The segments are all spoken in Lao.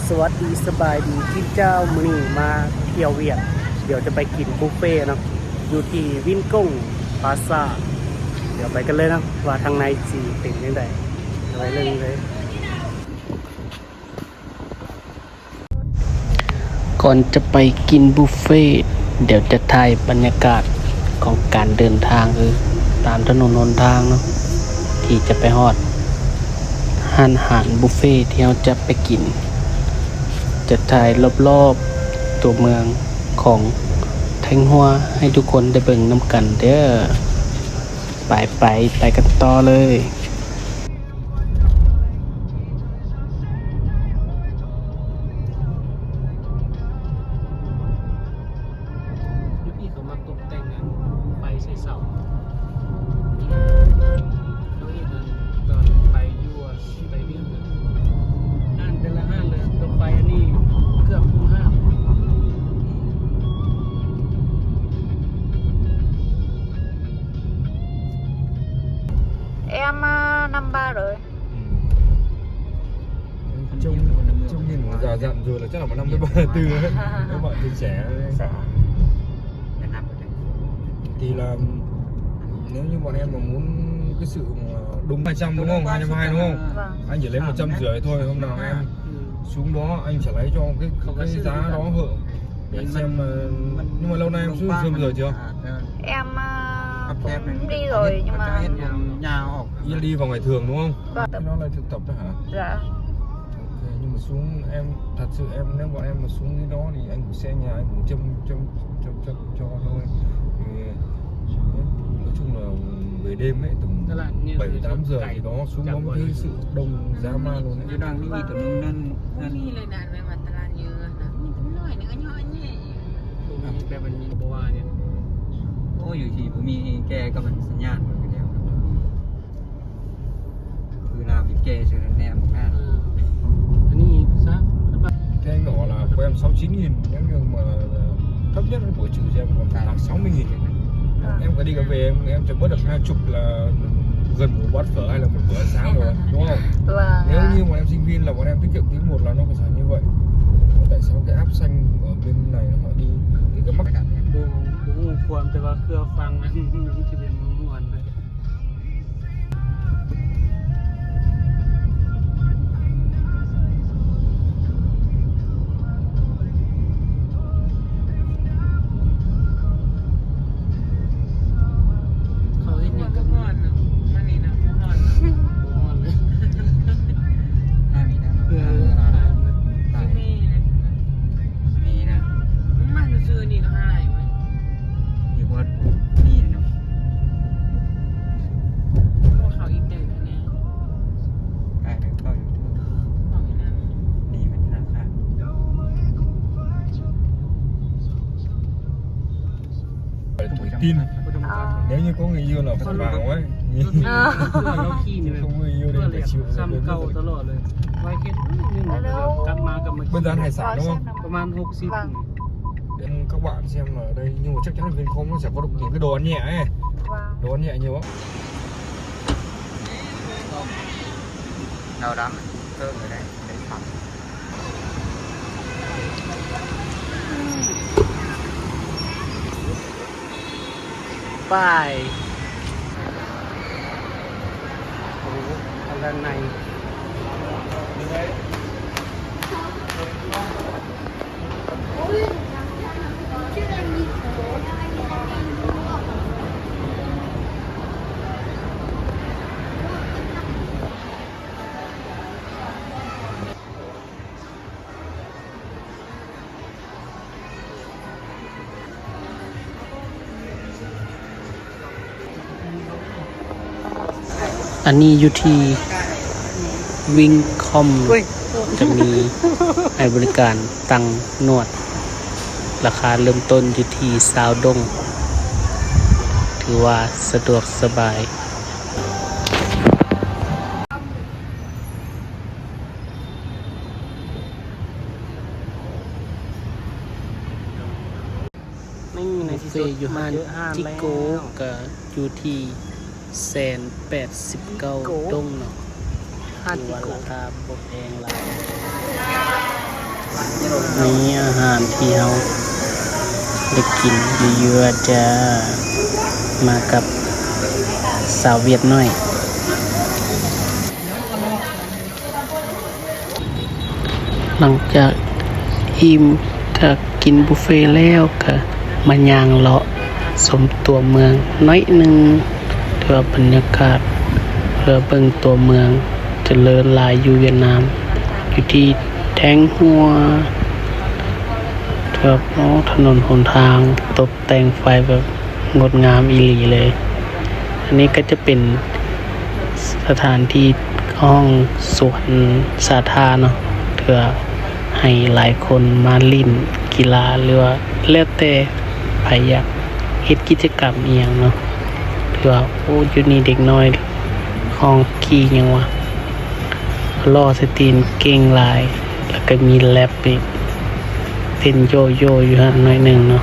ສະຫວັດດີ ສະບາຍດີ ຈິນເຈົ້າ. ມື້ນີ້ມາທ່ຽວຫວຽດ ດຽວຈະໄປກິນບຸບເຟເນາະ ຢູ່ທີ່ວິນກົງພາຊາ. ດຽວໄປກັນເລີຍເນາະ ວ່າທາງໃນຊິເປັນຈັ່ງໃດ. ໄປເລີຍ. ກ່ອນຈະໄປກິນບຸບເຟ ດຽວຈະຖ່າຍບັນຍາກາດຂອງການເດີນທາງ ຄື ຕາມຖະໜົນຫົນທາງເນາະ ທີ່ຈະໄປຮອດຮ້ານອາຫານບຸບເຟທີ່ເຮົາຈະໄປກິນ. ຈະຖ່າຍລອບໆຕົວເມືອງຂອງໄທຫົວໃຫ້ທຸກຄົນໄດ້ເບິ່ງນຳກັນເດີ. ໄປໆ ໄປກັນຕໍ່ເລີຍ. ຢູ່ພີ້ເຂົາມັກຕົກແຕ່ງອັນໄຟໃສ່ເສົາ. ເຮົາເຫັນອັນຕອນໄປຢູ່ອັນໄປວຽງຫັ້ນ ຮ້ານແຕ່ລະຮ້ານເລີຍ ຕົກໄຟອັນນີ້ເກືອບທຸກຮ້ານ. Em, a, năm ba rồi. Ừm. Trông, trông nhìn già dặn rồi là chắc là một năm thứ ba tư đấy. Các bạn chia sẻ đấy. Thì là nếu như bọn em mà muốn cái sự mà đúng hai trăm, đúng không? Hai trăm hai, đúng không? Vâng. Anh chỉ lấy một trăm rưỡi thôi, hôm nào em xuống đó anh sẽ lấy cho cái, cái giá đó hở. Để xem, ờ, nhưng mà lâu nay em xuống Sương Sương rồi chưa? Em, a, cũng đi rồi nhưng mà đi vào ngày thường đúng không? Vâng. Cái đó là thực tập đó hả? Dạ. Ok, nhưng mà xuống em, thật sự em, nếu bọn em mà xuống dưới đó thì anh cũng xe nhà, anh cũng châm, châm, châm, châm cho thôi. Thì nói chung là về đêm ấy, tầm bảy tám giờ gì đó xuống đó mới thấy sự đông dã man luôn ấy. ເອີ ອັນນີ້ຊະ Cái nhỏ là của em sáu chín nghìn, nếu như mà thấp nhất của chị thì em còn tám sáu mươi nghìn. Em có đi cà phê, em, em chỉ bớt được hai chục là gần một bát phở hay là một bữa sáng rồi, đúng không? Vâng. Nếu như mà em sinh viên là bọn em tiết kiệm tí một là nó có giá như vậy. Tại sao cái app xanh ở bên này nó lại đi thì cái mắc ບໍ່ ບໍ່ຮູ້ຄວາມ ແຕ່ວ່າເຄືອຟັງ ມັນຊິເປັນມ່ວນ. ເຂົາເຮັດຫຍັງກັນ? ຮ້ອນເນາະ ມານີ້ນະ ຮ້ອນເນາະ ບໍ່ຮ້ອນເລີຍ. ເອີ ມີນະ ມີນະ ມາຊື່ໆນີ້ກໍຫາຍເວີຍ. ມີຮອດ ມີເນາະ ເຂົ້າອີກແຕ່ແນ່ ກາຍໄປເຂົ້າຢູ່ ເຂົ້າອີກນັ້ນ ນີ້ມັນທະນາຄານ ໄປຕົວຈິ້ນ Nếu như có người yêu là phải vàng ấy. ເອີ ເຮົາຂີ່ນີ້ແບບ Không người yêu thì phải chịu. ຊ້ຳເກົ່າຕະຫຼອດເລີຍ ໄວເຮັດໜຶ່ງ ກັບມາ ກັບມາ Bên dán hải sản đúng không? ປະມານຫົກສິບ Vâng. Em, các bạn xem ở đây, nhưng mà chắc chắn là Vincom nó sẽ có độc điểm cái đồ ăn nhẹ ấy. Vâng. Đồ ăn nhẹ nhiều lắm. Đau lắm, thơm rồi đấy, đấy thật. ໄປ ໂອ້ ທາງດ້ານໃນ. ອັນນີ້ຢູ່ທີ່ວິ້ງຄອມ ຈະມີໃຫ້ບໍລິການຕັ້ງໜວດ ລາຄາເລີ່ມຕົ້ນຢູ່ທີ່ຊາວດົງ ຖືວ່າສະດວກສະບາຍ. ນີ້ໃນທີ່ສຸດ ມາເຈີຮ້ານແລ້ວ ກະຢູ່ທີ່ແສນແປດສິບເກົ້າດົງເນາະ ຮ້ານຈິໂກ ຖືວ່າລາຄາບໍ່ແພງຫຼາຍ. ນີ້ອາຫານທີ່ເຮົາໄດ້ກິນຢູ່ຢູ່ອາຈາ ມາກັບສາວຫວຽດນ້ອຍ. ຫຼັງຈາກອີ່ມຈາກກິນບຸບເຟແລ້ວ ກະມາຍ່າງເລາະຊົມຕົວເມືອງໜ້ອຍໜຶ່ງ. ຖືວ່າບັນຍາກາດ ເພື່ອເບິ່ງຕົວເມືອງຈະເລີນຫຼາຍຢູ່ຫວຽດນາມ ຢູ່ທີ່ແທງຫົວ. ຖືວ່າ ໂອ້ ຖະໜົນຫົນທາງຕົກແຕ່ງໄຟແບບງົດງາມອີ່ຫຼີເລີຍ. ອັນນີ້ກໍຈະເປັນສະຖານທີ່ຫ້ອງສວນສາທາເນາະ ເພື່ອໃຫ້ຫຼາຍຄົນມາຫຼິ້ນກິລາ ຫຼືວ່າແລ້ວແຕ່ໃຜຢາກເຮັດກິດຈະກຳອີ່ຫຍັງເນາະ. ຖືວ່າ ໂອ້ ຢູ່ນີ້ເດັກນ້ອຍຮ້ອງກີ່ຫຍັງວະ ລໍ້ໃສ່ຕີນເກັ່ງຫຼາຍ ແລ້ວກໍມີແຣັບອີກ ເຕັ້ນໂຢໂຢຢູ່ຫັ້ນໜ້ອຍໜຶ່ງເນາະ.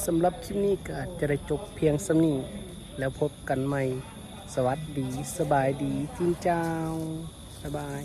ສຳລັບຄລິບນີ້ກໍຈະໄດ້ຈົບພຽງສ່ຳນີ້ ແລ້ວພົບກັນໃໝ່. ສະຫວັດດີ ສະບາຍດີ ຈິນຈາວ ບາຍບາຍ.